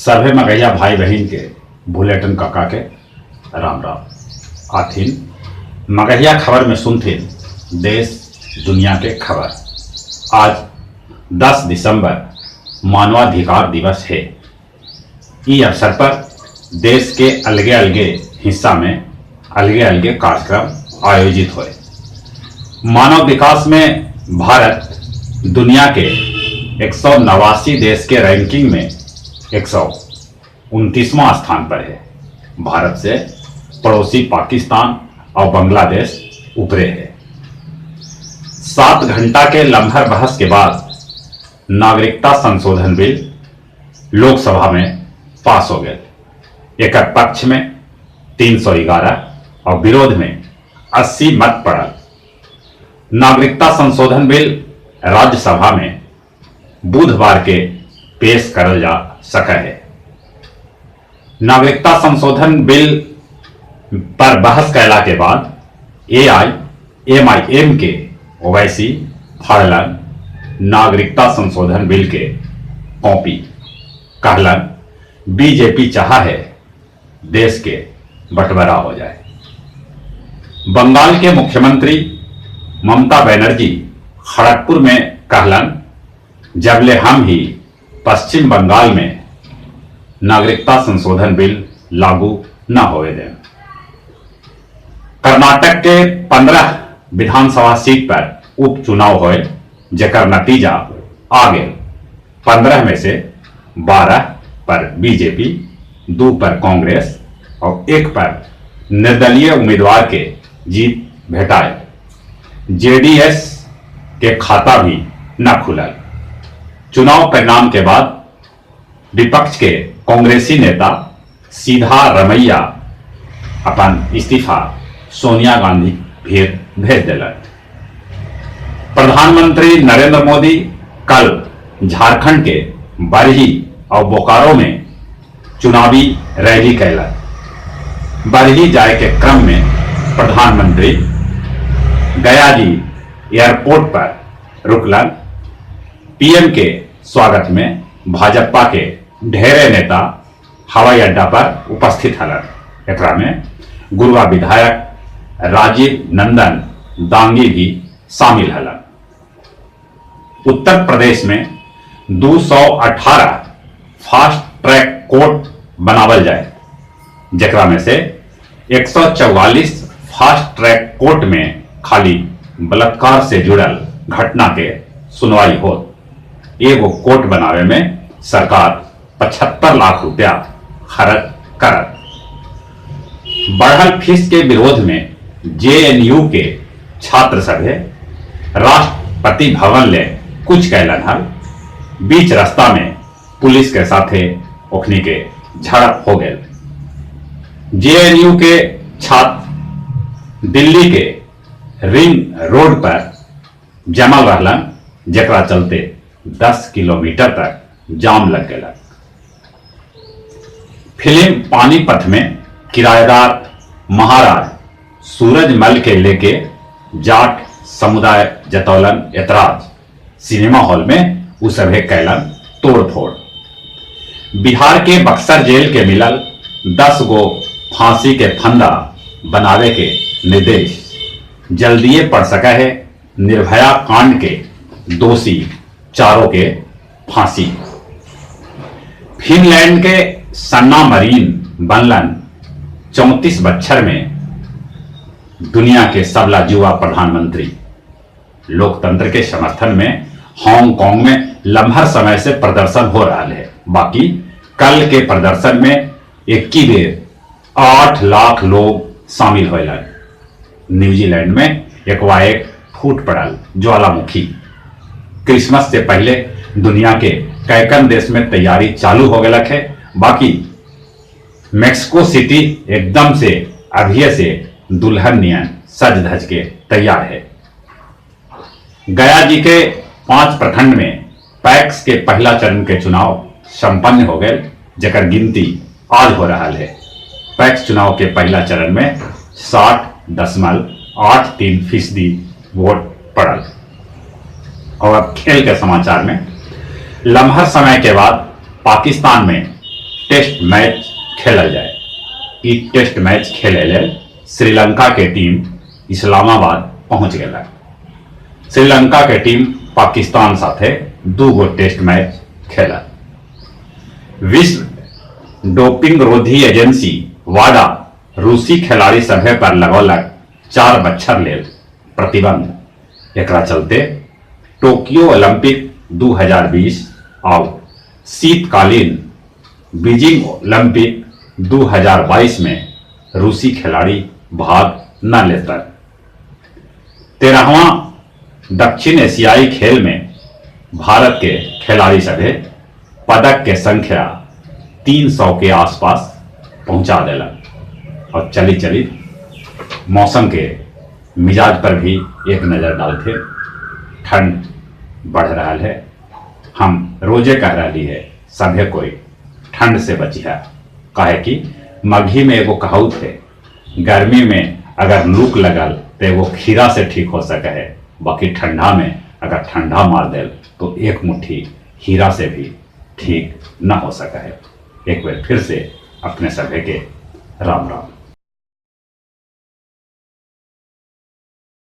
सभे मगहिया भाई बहिन के भुलेटन काका के राम राम। आथिन मगहिया खबर में सुनथिन देश दुनिया के खबर। आज 10 दिसंबर मानवाधिकार दिवस है। ई अवसर पर देश के अलगे अलगे हिस्सा में अलगे अलगे कार्यक्रम आयोजित होए। मानव विकास में भारत दुनिया के 189 देश के रैंकिंग में 129वां स्थान पर है। भारत से पड़ोसी पाकिस्तान और बांग्लादेश ऊपरे है। 7 घंटा के लम्हर बहस के बाद नागरिकता संशोधन बिल लोकसभा में पास हो गए। एक पक्ष में 311 और विरोध में 80 मत पड़ल। नागरिकता संशोधन बिल राज्यसभा में बुधवार के पेश करल जा सका है। नागरिकता संशोधन बिल पर बहस कैला के बाद एआईएमआईएम के ओवैसी फाड़लन नागरिकता संशोधन बिल के कॉपी। कहलन बीजेपी चाहा है देश के बंटवारा हो जाए। बंगाल के मुख्यमंत्री ममता बनर्जी खड़गपुर में कहलन जबले हम ही पश्चिम बंगाल में नागरिकता संशोधन बिल लागू न होए दें। कर्नाटक के 15 विधानसभा सीट पर उपचुनाव होए, जेकर नतीजा आ गए। 15 में से 12 पर बीजेपी, 2 पर कांग्रेस और 1 पर निर्दलीय उम्मीदवार के जीत भेटाए। जेडीएस के खाता भी न खुलल। चुनाव परिणाम के बाद विपक्ष के कांग्रेसी नेता सीधा रमैया अपन इस्तीफा सोनिया गांधी भीर भेज दिलक। प्रधानमंत्री नरेंद्र मोदी कल झारखंड के बरही और बोकारो में चुनावी रैली कैलक। बरही जाए के क्रम में प्रधानमंत्री गया जी एयरपोर्ट पर रुकलन। पीएम के स्वागत में भाजपा के ढेरे नेता हवाई अड्डा पर उपस्थित हलन। एकरा में गुरुआ विधायक राजीव नंदन दांगी भी शामिल हलन। उत्तर प्रदेश में 218 फास्ट ट्रैक कोर्ट बनावल जाए, जेकरा में से 144 फास्ट ट्रैक कोर्ट में खाली बलात्कार से जुड़ल घटना के सुनवाई हो। एगो कोर्ट बनावे में सरकार 75 लाख रुपया खर्च करत। बढ़ल फीस के विरोध में जेएनयू के छात्र सभे राष्ट्रपति भवन ले कुछ कैलन हल। बीच रास्ता में पुलिस के साथे ओखनी के झड़प हो गए। जेएनयू के छात्र दिल्ली के रिंग रोड पर जमल रहलन, जेकरा चलते 10 किलोमीटर तक जाम लग गया। फिल्म पानीपत में किराएदार महाराज सूरजमल के लेके जाट समुदाय जतौलन ऐतराज। सिनेमा हॉल में उ सभे कैलन तोड़फोड़। बिहार के बक्सर जेल के मिलल 10 गो फांसी के फंदा बनावे के निर्देश। जल्दिए पड़ सका है निर्भया कांड के दोषी चारों के फांसी। फिनलैंड के सन्ना मरीन बनलन 34 बच्छर में दुनिया के सबला युवा प्रधानमंत्री। लोकतंत्र के समर्थन में हांगकांग में लम्हर समय से प्रदर्शन हो रहा है। बाकी कल के प्रदर्शन में 21 बेर 8 लाख लोग शामिल होलन। न्यूजीलैंड में एकवाएक फूट पड़ल ज्वालामुखी। क्रिसमस से पहले दुनिया के कैकन देश में तैयारी चालू हो गलक है। बाकी मेक्सिको सिटी एकदम से अभिय से दुल्हन नियन सज धज के तैयार है। गया जी के 5 प्रखंड में पैक्स के पहला चरण के चुनाव संपन्न हो गए, जकर गिनती आज हो रहा है। पैक्स चुनाव के पहला चरण में 60.83% वोट पड़ल। और अब खेल के समाचार में लम्हा समय के बाद पाकिस्तान में टेस्ट मैच खेलल जाए। ई टेस्ट मैच खेले लेल श्रीलंका के टीम इस्लामाबाद पहुंच गेलक। श्रीलंका के टीम पाकिस्तान साथे 2 गो टेस्ट मैच खेलल। विश्व डोपिंग रोधी एजेंसी वाडा रूसी खिलाड़ी सभे पर लगौलक 4 बच्छर लेल प्रतिबंध। एकरा चलते टोक्यो ओलंपिक 2020 आउ शीतकालीन बीजिंग ओलंपिक 2022 में रूसी खिलाड़ी भाग न लेतन। 13वां दक्षिण एशियाई खेल में भारत के खिलाड़ी सभे पदक के संख्या 300 के आसपास पहुंचा देलन। और चली चली मौसम के मिजाज पर भी एक नज़र डालते। ठंड बढ़ रहा है। हम रोजे कह रही है, सभे कोई ठंड से बचिहा, काहे कि मगही में एगो कहावत है, गर्मी में अगर लूक लगल तो एगो खीरा से ठीक हो सके है, बाकी ठंडा में अगर ठंडा मार देल तो एक मुट्ठी हीरा से भी ठीक न हो सके है। एक बार फिर से अपने सभे के राम राम।